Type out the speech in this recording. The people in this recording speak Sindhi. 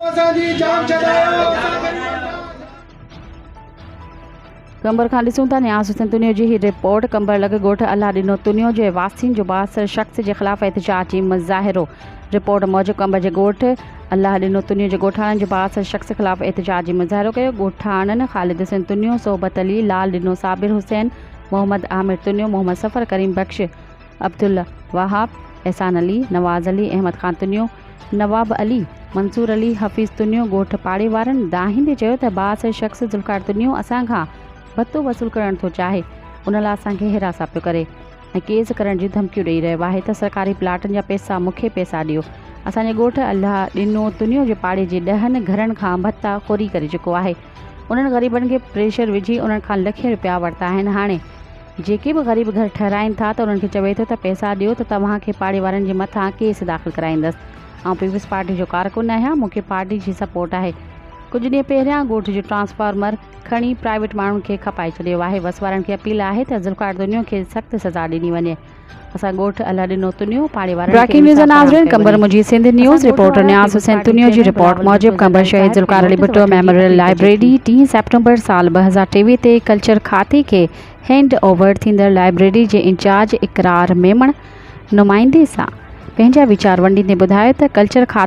اسان جي جان ڇڏايو اسان غريبن جا. قمبر کان ڏسون ٿا نياز حسين تنيو جي هي رپورٽ قمبر لڳ ڳوٺ الله ڏنو تنيو جي واسين جو بااثر شخص جي خلاف احتجاجي مظاهرو رپورٽ موجب قمبر جي ڳوٺ الله ڏنو تنيو جي ڳوٺاڻن جو بااثر شخص خلاف احتجاجي مظاهرو ڪيو ڳوٺاڻن خالد حسين تنيو صحبت علي لال ڏنو صابر حسين محمد عامر تنيو محمد صفر ڪريم بخش عبدالوهاب، احسان علي، نواز علي، احمد خان تنيو، نواب علي، منصور علي، حفيظ تنيو ڳوٺ پاڙي وارن دانهيندي چيو ته بااثر شخص ذوالفقار تنيو اسان کان ڀتو وصول ڪرڻ ٿو چاهي ان لاء اسان کي هراسان پيو ڪري ۽ ڪيس ڪرڻ جون ڌمڪيون ڏئي رهيو آهي ته سرڪاري پلاٽن جا پئسا مون کي پئسا ڏيو اسان جي ڳوٺ الله ڏنو تنيو جي پاڙي جي ڏهن گهرن کان ڀتا خوري ڪري چڪو آهي انهن غريبن کي پريشر وجهي انهن کان لکين رپيا ورتا آهن هاڻي جيڪي به غريب گهر ٺهرائين ٿا ته انهن کي چوي ٿو ته پئسا ڏيو ته توهان کي پاڙي وارن جي مٿان ڪيس داخل ڪرائيندس. آئون پيپلز پارٽي جو ڪارڪن آهيان، مون کي پارٽي جي سپورٽ آهي. ڪجهه ڏينهن پهريان ڳوٺ جو ٽرانسفارمر کڻي پرائيويٽ ماڻهن کي کپائي ڇڏيو آهي. وس وارن کي اپيل آهي ته ذوالفقار تنيو کي سخت سزا ڏني وڃي. اسان ڳوٺ الهه ڏنو تنيو پاڙي وارن کي بريڪنگ نيوز انصاف فراهم ناظرين ڪيو قمبر وڃي. منهنجي سنڌ اسان نيوز ڳوٺ رپورٽر وارا نياز پيپلز حسين پارٽي تنيو جي چيئرمين رپورٽ بلاول موجب ڀٽو قمبر زرداري شهيد صاحب کي ذوالفقار علي نوٽيس ڀٽو وٺڻ جي ميموريل اپيل ڪجي لائبريري ٿي. ٽيهه سيپٽمبر سال 2023 تي ڪلچر کاتي کي هينڊ اوور ٿيندڙ لائبريري جي انچارج اقرار ميمڻ نمائندي سان پنهنجا ويچار ونڊيندي ٻڌايو ته ڪلچر کاتي.